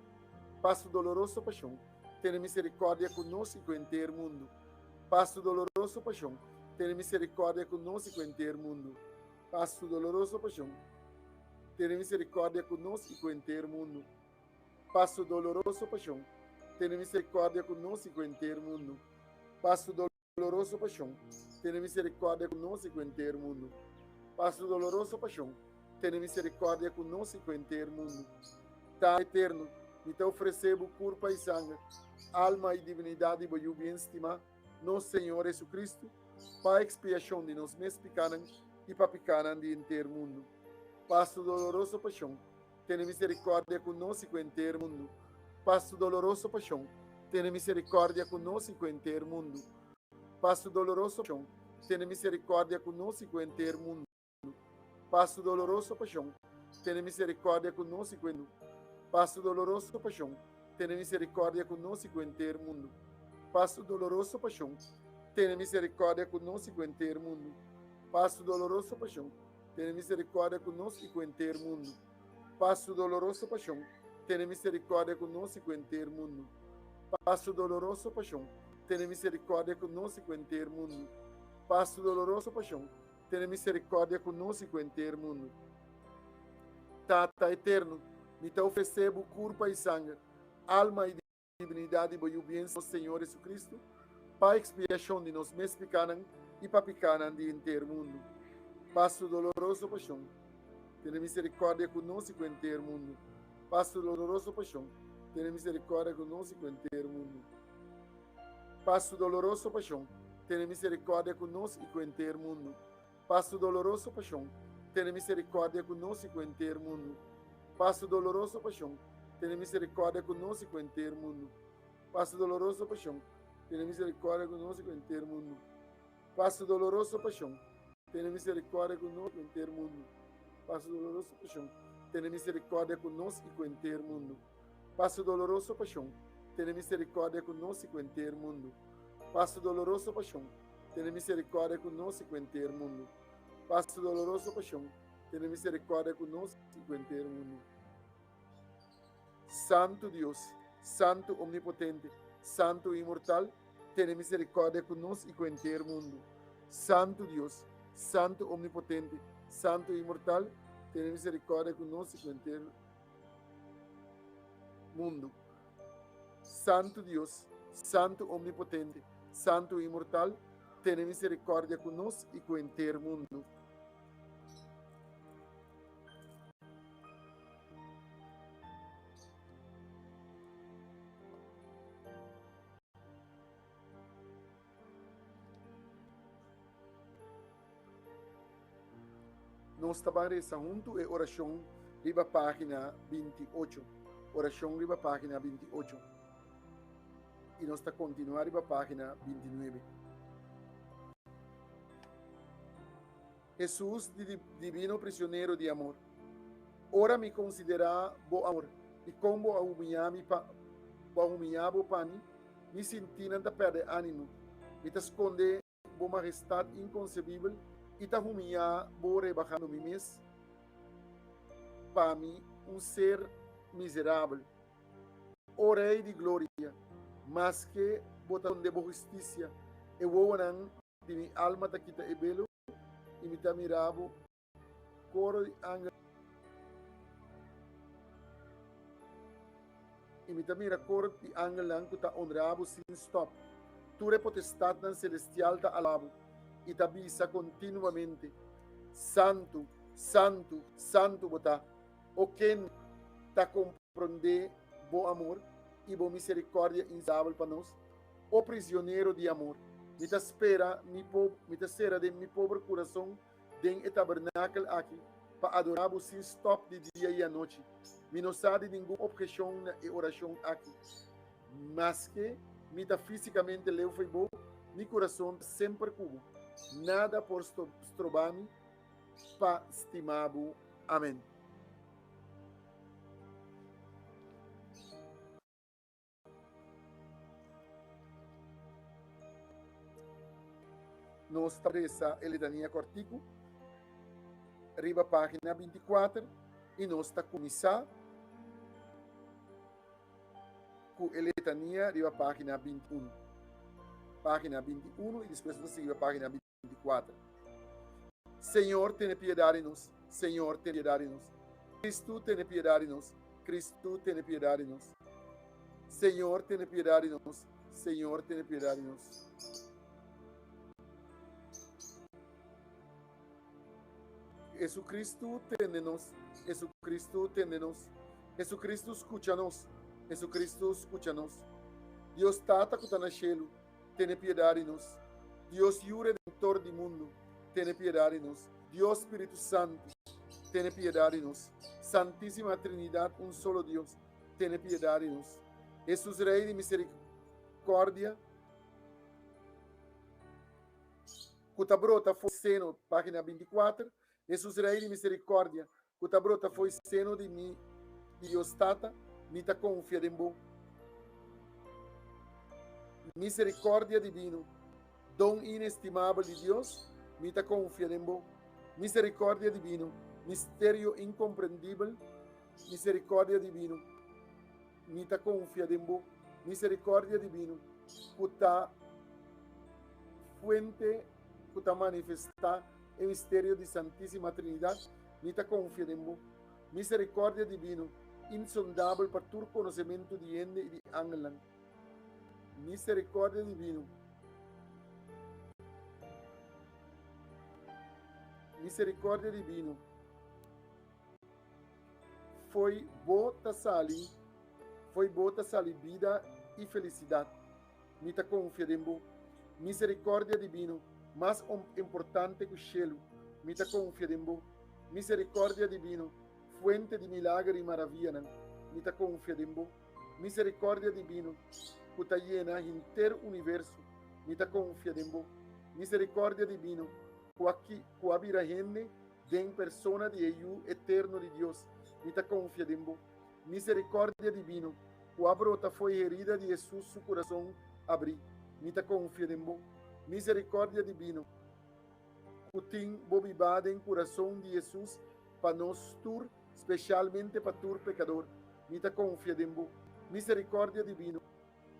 Pa su doloroso pashon, tene miserikòrdia ku nos i ku henter mundu. Pa su doloroso pashon, tene miserikòrdia ku nos i ku henter mundu. Pa su doloroso pashon, tene miserikòrdia ku nos i ku henter mundu. Pa su doloroso pashon, tene miserikòrdia ku nos i ku henter mundu. Pa su doloroso pashon, tene miserikòrdia ku nos i ku henter mundu. Pa su doloroso pashon, tene miserikòrdia ku nos i ku henter mundu. Tata Eterno, mi ta ofresé bo kurpa i sanger, alma i divinidat di bo Yu bien stimá, nos Señor Jesucristo, pa ekspiashon di nos mes pikánan i pa pikánan di henter mundu. Pa su doloroso pashon, tene miserikòrdia ku nos i ku henter mundu. Pa su doloroso pashon, tene miserikòrdia ku nos i ku henter mundu. Pa su doloroso pashon, tene miserikòrdia ku nos i ku henter mundu. Pa su doloroso pashon, tene miserikòrdia ku nos i ku e mundu. Pa su doloroso pashon, tene miserikòrdia ku nos i ku henter mundu. Pa su doloroso pashon, tene miserikòrdia ku nos i ku henter mundu. Pa su doloroso pashon, tene miserikòrdia ku nos i ku henter mundu. Pa su doloroso pashon, tene miserikòrdia ku nos i ku henter mundu. Pa su doloroso pashon, tene miserikòrdia ku nos i ku henter mundu. Pa su doloroso pashon, Tene miserikòrdia ku nos i ku henter mundu. Tata Eterno, mi ta ofresé bo kurpa i sanger, alma i dibinidat di bo Yu bien nos Señor Jesucristo, pa ekspiashon di nos mes pikánan i pa pikánan di henter mundu. Pa su doloroso pashon, tene miserikòrdia ku nos i ku henter mundu. Pa su doloroso pashon, tene miserikòrdia ku nos i ku henter mundu. Pa su doloroso pashon, tene miserikòrdia ku nos i ku henter mundu. Pa su doloroso pashon, tene miserikòrdia ku nos i ku henter mundu. Pa su doloroso pashon, tene miserikòrdia ku nos i ku henter mundu. Pa su doloroso pashon, tene miserikòrdia ku nos i ku henter mundu. Pa su doloroso pashon, tene miserikòrdia ku nos i ku henter mundu. Pa su doloroso pashon, tene miserikòrdia ku nos i ku henter mundu. Pa su doloroso pashon, tene miserikòrdia ku nos i ku henter mundu. Pa su doloroso pashon, tene miserikòrdia ku nos i ku henter mundu. Pa su doloroso pashon, tene miserikòrdia ku nos i ku henter mundu. Santu Dios, Santu Omnipotente, Santu Inmortal, tene miserikòrdia ku nos i ku henter mundu. Santu Dios, Santu Omnipotente, Santu Inmortal, tene miserikòrdia ku nos i ku henter mundu. mundu. Santu Dios, Santu Omnipotente, Santu Inmortal, tene miserikòrdia ku nos i ku henter mundu. Nos ta ban resa huntu e orashon riba página 28. Orashon riba página 28. I nos ta kontinuá riba página 29. Hesus di divino prisionero di amor, ora mi konsiderá bo amor i kon bo a humiá mi pa bo a humiá bo pa mi, mi sintinan ta pèrdè ánimo. Mi ta skonde Bo majestat inkonsebibel i ta humiyá Bo rebahando mi mes pa mi, un ser miserabel. O Rei di gloria, maske Bo ta skonde Bo hustisia, e wowonan di mi alma ta kita e belo i mi ta mira Bo Koro di angel I mi ta mira koro di angelnan ku ta onra bo sin stòp. Tur e potestatnan selestial ta alabá bo i ta bisa kontinuamente, Santu, santu, santu bo ta, o ken ta komprondé bo amor i bo miserikòrdia insabel pa nos, o prisionero di amor. Mi ta spera mi mi ta sera den mi pober kurason den e tabernakel aki pa adorá bo sin stòp di dia i anochi. Mi no sa di ningun obheshon na e orashon aki. Maske mi ta físikamente leu fo'i bo, mi kurason ta semper ku bo. Nada por stroba mi pa stima bo. Amèn. Nos ta resa e litania kòrtiku riba página 24 i nos ta kuminsá ku e litania riba página 21. Página 21 i despues nos ta sigui riba página 24. Señor, tene piedad di nos. Señor, tene piedad di nos. Cristo, tene piedad di nos. Cristo, tene piedad di nos. Señor, tene piedad di nos. Señor, tene piedad di nos. Jesucristo, tende nos. Jesucristo, tende nos. Jesucristo, skucha nos. Jesucristo, skucha nos. Dios Tata ku ta na shelu, tene piedad di nos. Dios Yu Redentor di mundu, tene piedad di nos. Dios Spiritu Santu, tene piedad di nos. Santísima Trinidad, un solo Dios, tene piedad di nos. Hesus Rey di misericordia, ku ta brota fo'i seno, página 24, Hesus Rey di misericordia, ku ta brota fo'i seno di mi Dios Tata, mi ta konfia den bo. Misericordia divino, don inestimabel di Dios, mi ta konfia den bo. Misericordia divino, misterio incomprendibel, misericordia divino, mi ta konfia den bo. Misericordia divino, ku ta fuente ku ta manifestá e misterio di Santísima Trinidad, mi ta konfia den bo. Misericordia divino, insondabel pa tur konosementu di hende i di angelnan. Misericordia divino. Misericordia divino. Foi bo ta sali, foi bo ta sali bida i felisidat. Mi ta konfia den bo. Misericordia divino, mas importante ku shelu. Mi ta konfia den bo. Misericordia divino, fuente di milager i maravianan. Mi ta konfia den bo. Misericordia divino, ku ta yena henter universo. Mi ta konfia den bo. Misericordia divino, ku a ku a bira hende den persona di e Yu eterno di Dios. Mi ta konfia den bo. Misericordia divino, ku a brota fo'i herida di Hesus su kurason abrí. Mi ta konfia den bo. Misericordia divino, ku tin bo bibá den kurason di Hesus pa nos tur, spesialmente pa tur pekador. Mi ta konfia den bo. Misericordia divino,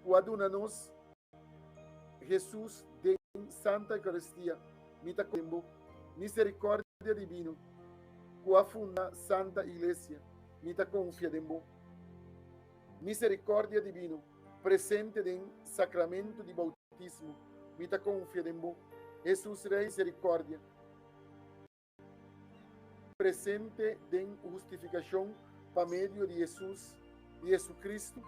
ku a duna nos Hesus den Santa Eucaristia. Mi ta konfia den bo. Misericordia divino, ku a funda Santa Iglesia. Mi ta konfia den bo. Miserikòrdia Divino, presente den Sakramento di Boutismo, mi ta konfia den Bo. Hesus Rei Miserikòrdia, presente den hustifikashon pa medio di Hesus, di Hesukristu.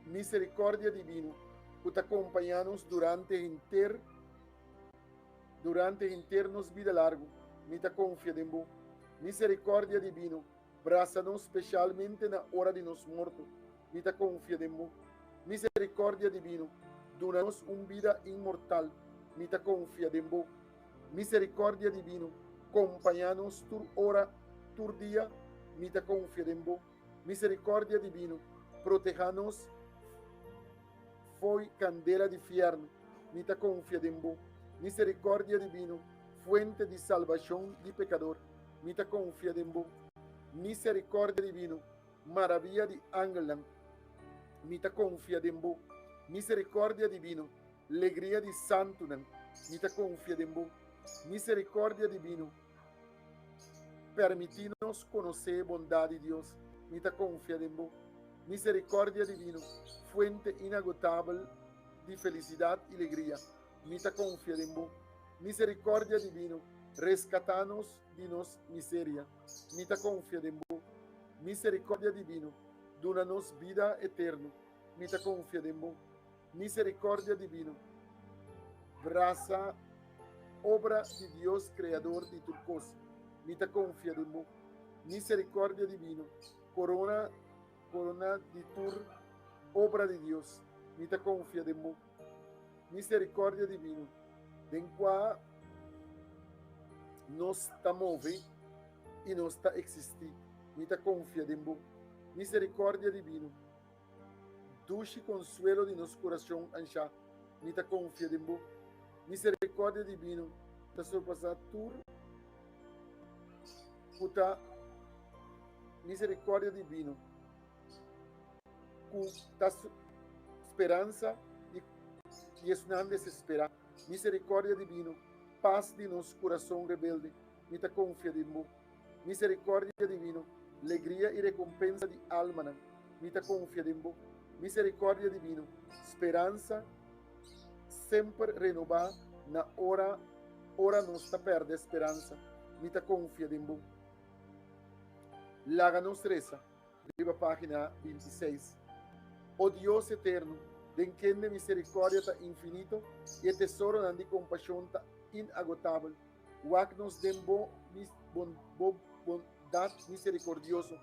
Miserikòrdia Divino, ku ta kompañá nos durante henter durante henter nos bida largu, mi ta konfia den Bo. Miserikòrdia Divino, Brasa nos spesialmente na ora di nos morto. Mi ta konfia den Bo. Miserikòrdia Divino, duna nos un bida inmortal. Mi ta konfia den Bo. Miserikòrdia Divino, kompañá nos tur ora, tur dia. Mi ta konfia den Bo. Miserikòrdia Divino, protehá nos fo'i kandela di fièrnu. Mi ta konfia den Bo. Miserikòrdia Divino, fuente di salbashon di pekador. Mi ta konfia den Bo. Miserikòrdia Divino, maravia di angelnan, mi ta konfia den Bo. Miserikòrdia Divino, legria di santunan, mi ta konfia den Bo. Miserikòrdia Divino, pèrmití nos konosé bondat di Dios, mi ta konfia den Bo. Miserikòrdia Divino, fuente inagotabel di felisidat i legria, Mi ta konfia den bo. Miserikòrdia divino, reskatá nos di nos miseria. Mi ta konfia den bo. Miserikòrdia divino, duna nos bida eterno. Mi ta konfia den bo. Miserikòrdia divino, brasa obra di Dios Kreador di tur kos. Mi ta konfia den bo. Miserikòrdia divino, korona korona di tur obra di Dios. Mi ta konfia den bo. Misericordia divino, den cua nos ta move y nos ta existi, mi ta confia den Bo. Misericordia divino, dushi consuelo di nos curacion ansha, mi ta confia den Bo. Misericordia divino ta surpasa tur cu ta Misericordia divino. Ku ta speransa di esnan desesperá. Miserikòrdia divino, pas di nos kurason rebelde, mi ta konfia den Bo. Miserikòrdia divino, legria i rekompensa di almanan, mi ta konfia den Bo. Miserikòrdia divino, speransa semper renobá na ora ora nos ta pèrdè speransa, mi ta konfia den Bo. Laga nos resa. Riba página 26. O Dios eterno, den kende miserikòrdia ta infinito i e tesoronan di kompashon ta inagotabel, wak nos den bo bo bondat miserikordioso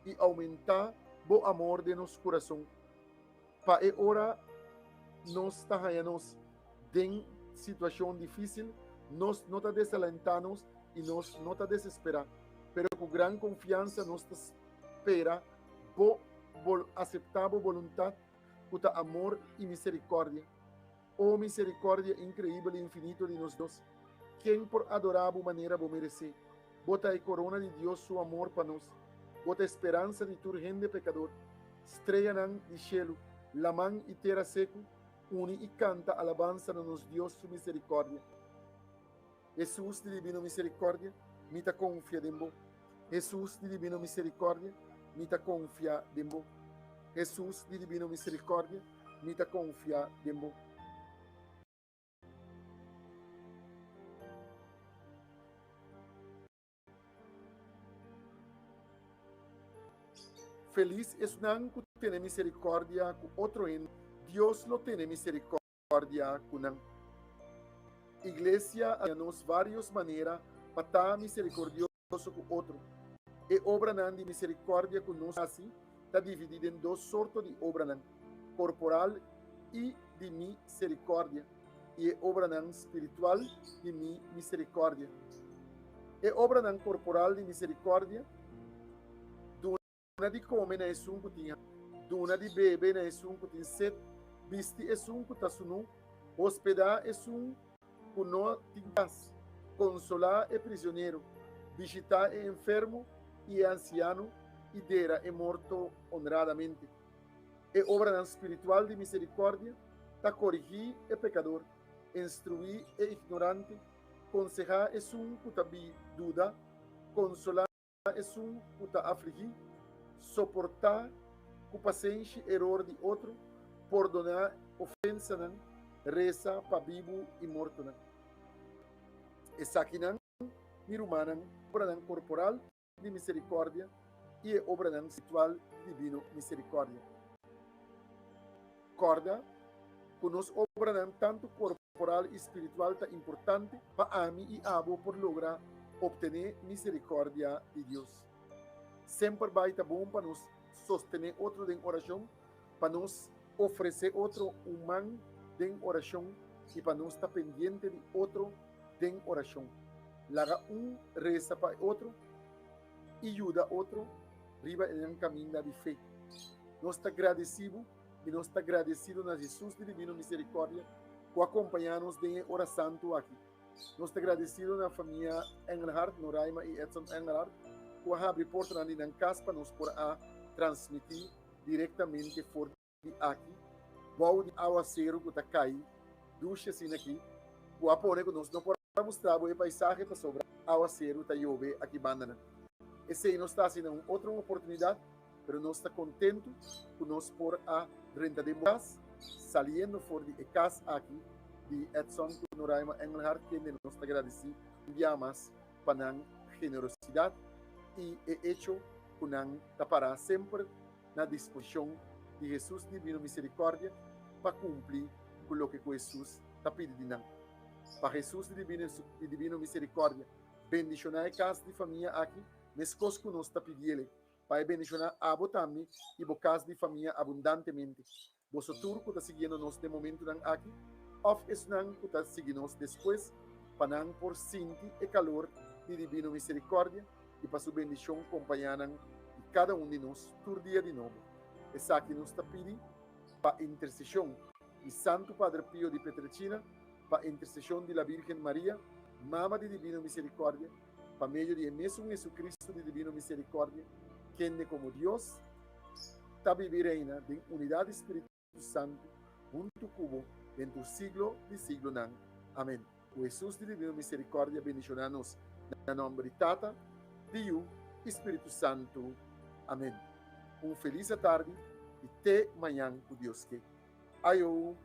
i oumentá bo amor den nos kurason, pa e ora nos ta haña nos den situashon difísil, nos no ta desalentá nos i nos no ta desesperá, pero ku gran konfiansa nos ta spera bo aseptá bo boluntat ku ta amor i miserikòrdia. O miserikòrdia inkreibel i infinito di nos Dios, ken por adorá bo manera bo meresé? Bo ta e korona di Dios su amor pa nos. Bo ta e speransa di tur hende pekador. Streanan di shelu, laman i tera seku uni i kanta alabansa na nos Dios su miserikòrdia. Hesus di Divino Miserikòrdia, mi ta konfia den Bo. Hesus di Divino Miserikòrdia, mi ta konfia den Bo. Hesus di Divino Miserikòrdia, mi ta konfia den Bo. Felis esnan ku tene miserikòrdia ku otro hende, Dios lo tene miserikòrdia ku nan. Iglesia a siña nos vários manera pa ta miserikòrdioso ku otro. E obranan di miserikòrdia ku nos hasi ta dividí den dos sorto di obranan, korporal i di miserikòrdia, i e obranan spiritual di mi miserikòrdia. E obranan korporal di miserikòrdia, duna di kome na esun ku tin hamber, duna di bebe na esun ku tin set, bisti esun ku ta sunú, hospedá esun ku no tin kas, konsolá e prisionero, bishitá e enfermo i e ansiano i dera e morto onradamente. E obranan spiritual di miserikòrdia ta korigí e pekador, instruí e ignorante, konsehá esun ku ta duda, konsolá esun ku ta afligí. Soportá ku pasenshi eror di otro, pordoná ofensanan, resa pa bibu i mortonan. Esakinan, mi rumannan, obranan korporal di miserikòrdia i e obranan spiritual di divino miserikòrdia. Kòrda ku nos obranan tantu korporal i spiritual ta importante pa ami i abo por logra optené miserikòrdia di Dios. Semper bai ta bon pa nos sostené otro den orashon, pa nos ofresé otro un man den orashon i pa nos ta pendiente di otro den orashon. Laga un resa pa e otro i yuda otro riba e nan kaminda di fe. Nos ta gradisí bo i nos ta gradesido na Jesus di Divino Misericordia ku a kompañá nos den e ora santu aki. Nos ta gradesido na famia Engelhardt, Noraima i Edson Engelhardt, ku a habri portanan di nan kas pa nos por a transmití direktamente for di aki bou di awaseru ku ta kai dushi asina aki ku a pone ku nos no por a mustra bo e paisahe pasobra awaseru ta yobe aki bandanan. Esei nos ta hasi na un otro oportunidat, pero nos ta kontentu ku nos por a drenta den bo kas, saliendo for di e kas aki di Edson ku Noraima Engelhardt kende nos ta gradisí un bia mas pa nan generosidat i e echo ku nan ta pará semper na disposishon di Hesus Divino Miserikòrdia pa kumpli ku loke ku Hesus ta pidi di nan. Pa Hesus di Divino Miserikòrdia bendishoná e kas di famia aki meskos ku nos ta pidiel e, pa e bendishoná abo tambe i bo kas di famia abundantemente. Boso tur ku ta siguiendo nos den momentunan aki òf esnan ku ta sigui nos despues, pa nan por sinti e kalor di Divino Miserikòrdia i pa Su bendishon kompañá nan i kada un di nos tur dia di nobo. Esaki nos ta pidi pa interseshon di Santu Padre Pio di Pietrelcina, pa interseshon di la Virgen Maria, Mama di Divino Miserikòrdia, pa medio di e mesun Jesucristo di Divino Miserikòrdia, kende komo Dios ta biba i reina den unidat di Spiritu Santu huntu ku bo den tur siglo di siglonan. Amen. Ku Hesus di Divino Miserikòrdia bendishoná nos, na nòmber di Tata, di Yu i Spiritu Santu. Amen. Un felis atardi i te mañan ku Dios ke. Ayo!